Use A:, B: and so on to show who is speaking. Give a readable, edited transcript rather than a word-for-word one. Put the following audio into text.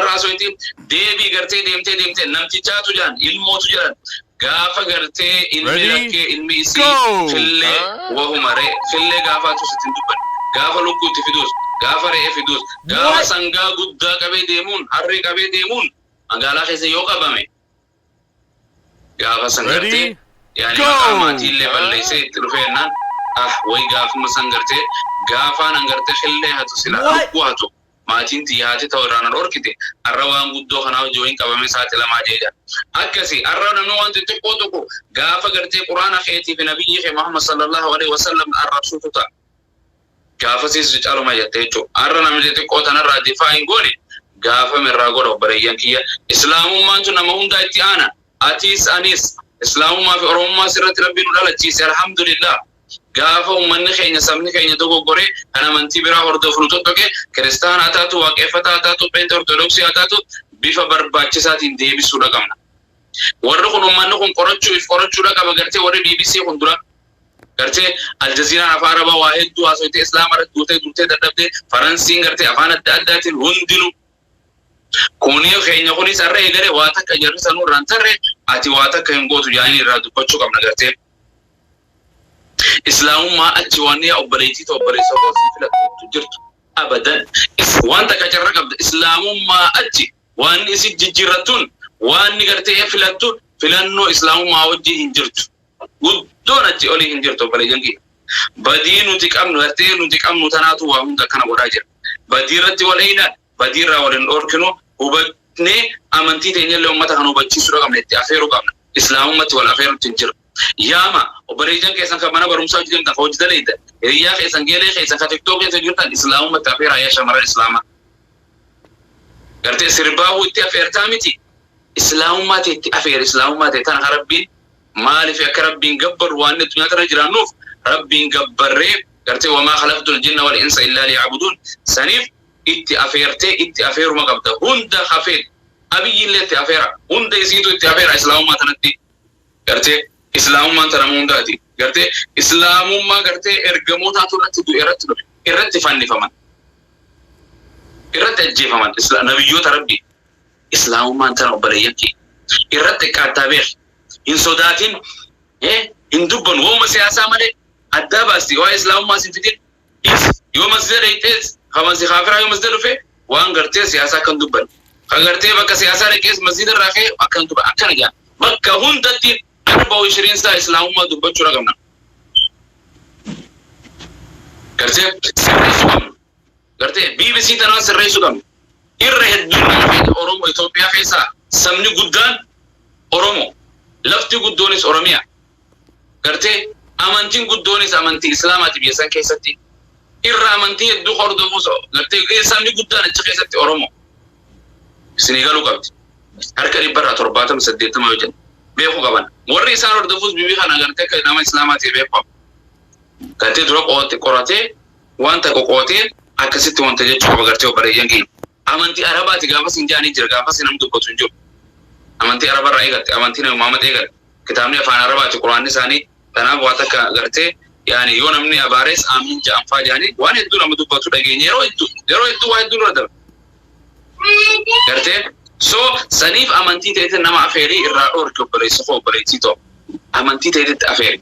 A: irraa soyti deebii gartee deemtee deemtee namtichaatu jedhan ilmootu jedhan gaafa gartee ilmi
B: Ready?
A: rakkee ilmi isii
B: Go!
A: Fillee wahuma ree fillee gaafaatu sitti hin dubbanne, gaafa lukkuutti fiduus, gaafa re'ee fiduus, gaafa
B: What?
A: Sangaa guddaa qabee deemuun, harree qabee deemuun magaalaa keessa yoo qabame, gaafa san
B: Ready?
A: gartee yaani
B: Go!
A: Maqaa maatiillee balleessee itti dhufee jennaan, ah, way gaafuma san gartee gaafaan an gartee fillee hatu silaa
C: What?
A: Lukkuu hatu maatiin tiyya haati ta'u irraa na dhorkite, arra waan guddoo kanaa hojii wayin qabame saaxilamaa jeedha. Akkasi arra namni waan xixiqqoo tokko gaafa gartee Quraana keetii fi nabiyyi kee Muhammad sallallahu alaihi wasallam arrabsuutu ta'a. Gaafasiis caluma jette jechuudha. Arra namni xixiqqoo tanarraa difaa hin goone gaafa irraa godha. Obboleeyyan kiyya, islaamummaan tun nama hundaa itti aana. Atiis anis islaamummaa fi oromummaa sirratti Rabbi nu dhalachiise, alhamdulillah. Gaafa ummanni keenya, sabni keenya dogoggore, kan amantii biraa hordofu nu tottoqe, kiristaana haa taatu, waaqeffataa haa taatu, pheenxe ortodoksii haa taatu, bifa barbaachisaatiin deebisuudha qabna. Warri kun, ummanni kun qorachuu if qorachuudha qaba. Gartee warri BBC kun dura gartee Aljaziiraan afaan Arabaa waa hedduu haasofte, islaama irratti duutee duutee dadhabdee, Faransiin gartee afaan adda addaatiin hundinuu kuni keenya kunis har'a eegale waa takka jarri sanuu irraan tarre ati waa takka hin gootu jaanii irraa dubbachuu qabna. Gartee islaamummaa achi waan yaa obboleettii ta'u, obboleessa koo, sii filattu jirtu abadan waan takka carra qabda. Islaamummaa achi waan isi jijjiirrattuun, waan gartee filattu filannoo islaamummaa wajjin hin jirtu, guddoon achi olii hin jirtu. Obboleeyyan kiyya, badii nuti qabnu, gartee nuti qabnu tanaatu waa hunda akkana godhaa jira. Badii irratti wal eeyna, badii irraa wal hin dhorkinu. Hubannee amantii teenyallee ummata kana hubachiisuu qabna, itti afeeruu qabna. Islaamummaatti wal afeerutti hin jiru. Yaama obboleeyyan keessan kan mana barumsaa hojii deemtan, kan hojii daleeytan, hiriyyaa keessan, geelee keessan, kan TikTok keessa jirtan islaamummaatti afeeraa. Yaa shamarran islaamaa, gartee sirbaahuu itti afeertaa miti, islaamummaa ta'e itti afeer. Islaamummaa ta'e tana Rabbiin maaliif akka Rabbiin gabbaru waan addunyaa tana jiraannuuf Rabbiin gabbarree gartee وما خلقت الجن والإنس إلا ليعبدون. Saniif itti afeertee itti afeeruma qabda. Hunda hafeet Abiyyillee itti afeera, hunda isiitu itti afeera islaamummaa tanatti. Gartee islaamummaan tana hundaati. Gartee islaamummaa gartee ergamootaatu irratti du'e, irratti dhufe, irratti fannifaman, irratti ajjeefaman nabiyyoota Rabbii. Islaamummaan tana, obboleeyyan kee, irratti xiqqaattaa beek, hin sodaatin, hin dubban wooma siyaasaa malee addaa baasti. Waa islaamummaa sin fidin dhiis. Yoo masjida dhayxees kamansi kaafiraa yoo masjida dhufe waan gartee siyaasaa akkan dubban, ka gartee bakka siyaasaa dhaqees masjida irraa ka'e akkan dubban, akkana jaa. Bakka hundatti 24 saa islaamummaa dubbachuu qabna, gartee sirreessuu qabna. Gartee BBC tanaan sirreessuu qabna. Irra hedduun nama keenya Oromoo. Itoophiyaa keessaa sabni guddaan Oromoo, lafti guddoonis Oromiyaa, gartee amantiin guddoonis amantii islaamaati. Biyya san keessatti irra amantii hedduu hordofuus gartee sabni guddaan achi keessatti Oromoo. Isinii galuu qabdi. Harka 70%, 80% yoo jennu beekuu qaban. Warri isaan hordofuus biyya kana gartee akka nama islaamaa ta'e beekuu qaba. Gartee dura qoratee waan takka qootee akkasitti wanta jechuu qaba. Gartee obboleeyyan keenya, amantii Arabaati gaafas hin jaanii jira, gaafas namni dubbatu hin jiru. Amantii Arabarraa eegalte, amantii Nabi Muhammad eegalte, kitaabni afaan Arabaati Quraanni isaanii. Kanaaf waa takka gartee yaani yoo namni abaarees aamiin ja'an faa jaanii waan hedduu nama dubbatu dhageenya. Yeroo hedduu, yeroo hedduu waa hedduu nurra darba. Gartee so saniif amantii ta'etti nama afeerii irraa dhoorki. Obboleessa koo, obboleettii too, amantii ta'etti afeeri.